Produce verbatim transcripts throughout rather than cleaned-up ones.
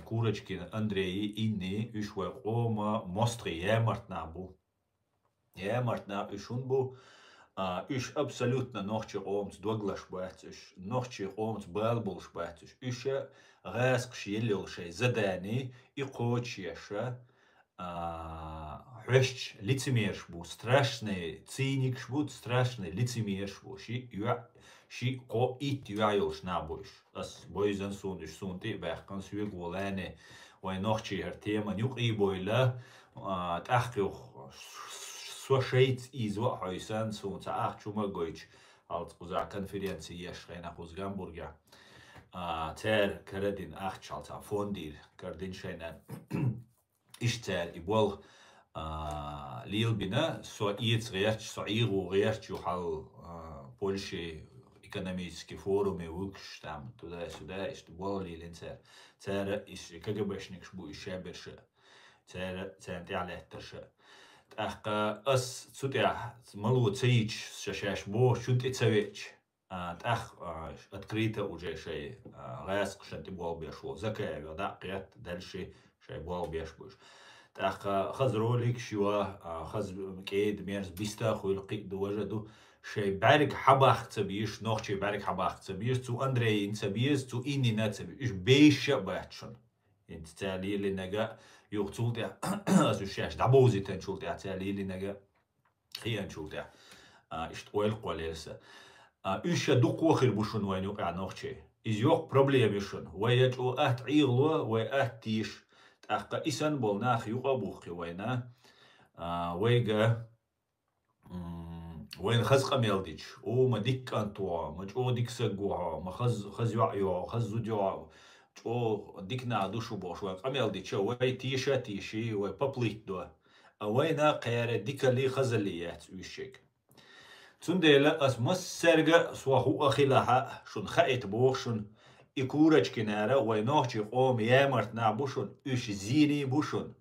Курочкин Андрей, Инни, уьш вай къоман мостагӀий, ямарт нах бу. Ямарт нах уьш хӀунда бу? А, уьш абсолютно нохчий къомаца доглаш бац уьш, нохчий къомаца бала болуш бац уьш. Уьш гӀаскхаша елла йолу шайн задани и кхочуш еш, а, хьоьстуш лицемераш бу, страшный циникаш бу, страшный лицемераш бу. Шиъ, йоӀ, шиъ, кхоъ, итт йоӀ йолуш нах бу уьш. Ас бойзан суна уьш, суна тӀе а баьккхина, соьга вон лайне вайн нохчий хӀара теман юкъа а бойла, а, тӀаккха юха со шайца ийза а хьовсийна, суна цхьа ахча хӀума а гойтуш, хьалца кхузахь конференци еш хенахь кхуза Гамбургехь. А, цара карадина ахча хьалца фондера карадина шайна. Иштта цара и болх, а, лелабина, со эца гӀерташ, со ӀийгӀо гӀерташ ю хьал, а, Польши экономический форуме вуьгуш, там, туда-сюда, иштта болх лелийна цара. Цара иштта КГБшникаш бу уьш шаберш а. Цара, царна тӀаьхьа лаьттарш а. ТӀаккха ас цу тӀехь мало ца йича, ша шаьш бохучунна тӀе ца веача, а, тӀаккха, а, открыто уже шайн, а, гӀаскхашна тӀе болх беш волу Закаев дӀа а кхетта, дальше шайн болх беш бу уьш. ТӀаккха хаза роликаш ю, а, хаза кӀеда, мерза биста а хуьлу, кхин а ду, важа а ду. Шайн бӀаьрг хьабаккха ца безаш, нохчий бӀаьрг хьабаккха ца безаш, цу Андрейна ца безаш, цу Иннина ца безаш. Уьш бевзаш а бац шуна. ХӀинца цара лелийнарг а, юха цул тӀаьхьа, ас уьш шаьш дӀабовзийтинчул тӀаьхьа цара лелийнарг а, хиъначул тӀаьхьа, а, иштта ойла кхоллаелира сан. А, уьш ша дуккха а хир бу шуна вайна юкъахь нохчий. Иза йоккха проблема ю шуна. Вай я чӀогӀа атта ӀийгӀало, вай атта теша. ТӀаккха и санна болу нах юкъа а бухкий вайна, а, вайга, м, вайна хаза къамел дича, о, ма дика кӀант ву хьо, ма чӀогӀа дика саг ву хьо, ма хаза, хаза йоӀ ю хьо, хаза зуда ю хьо, чӀогӀа дика нах ду шу бохуш, вай къамел дича, вай теша а теший, вай поплыть до. А вайна кхара дикаллий, хазаллий яц уьш шег. Цундела ас массаьрга а, со хӀуъа хилахь а, шуна хаийта боху шуна, и Курочкинера вай нохчий къоман ямарт нах бу шуна, уьш зений бу шуна.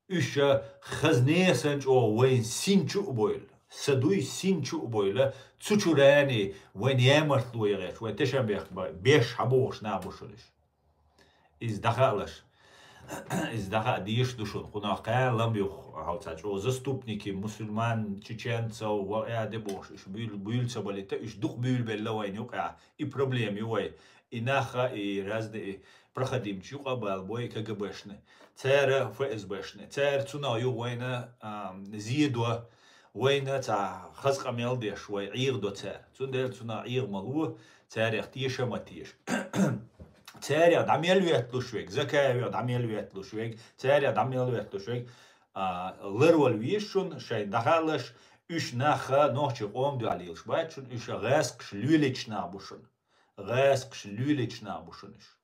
Уьш хаза несан чӀогӀа вайна син чу а бойла, са дуй син чу а бойла, цу чуьра а вайна ямартло яхьеш, вайн тешнабехк беш хьабохуш нах бу шуна уьш. Иза дӀахаалаш. Иза дӀахаа дезаш ду шуна. Кхунах кхаьллам юха, хьал ца чӀогӀа заступники мусульман, чеченцев, ва а де бохуш, уьш буьйла, буьйла ца балийта, уьш дукха буьйлабелла вайна юкъахь. И проблема ю вай. И нах а, и разные, и проходимчу юкъа а бала бой КГБшна. Цара ФСБшна. Цара цунах ю вайна, а, зе до, вайна цхьа хаза къамел деш, вай ӀийгӀа до цара. Цундела цунах ӀийгӀа ма ло, царех теша а ма теша. Царех дӀа мел ветталуш верг, Закаевех дӀа мел ветталуш верг, царех дӀа мел ветталуш верг, а, ларвала веза шуна, шайна дӀахаалаш, уьш нах а нохчий къоман дуьхьа лелаш бац шуна, уьш гӀаскхаша лелийча нах бу шуна. ГӀаскхаша лелийча нах бу шуна уьш.